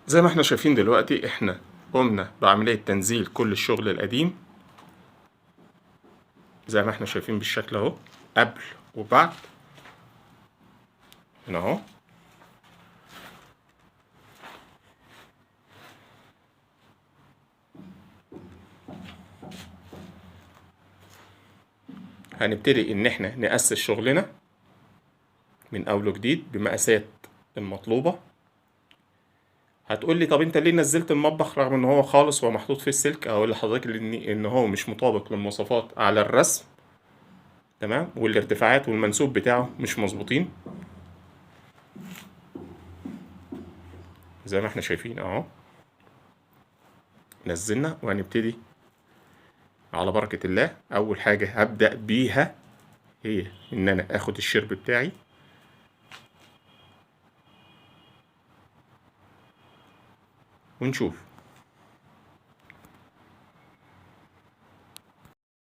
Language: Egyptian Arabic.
زي ما احنا شايفين دلوقتي احنا قمنا بعملية تنزيل كل الشغل القديم زي ما احنا شايفين بالشكل اهو، قبل وبعد هنا اهو. هنبتدي ان احنا نأسس شغلنا من اول وجديد بمقاسات المطلوبة. هتقول لي طب انت ليه نزلت المطبخ رغم ان هو خالص ومحطوط فيه السلك؟ اقول لحضرتك ان هو مش مطابق للمواصفات على الرسم، تمام، والارتفاعات والمنسوب بتاعه مش مظبوطين زي ما احنا شايفين اهو. نزلنا وهنبتدي على بركة الله. اول حاجة هبدأ بيها هي ان انا اخد الشرب بتاعي ونشوف.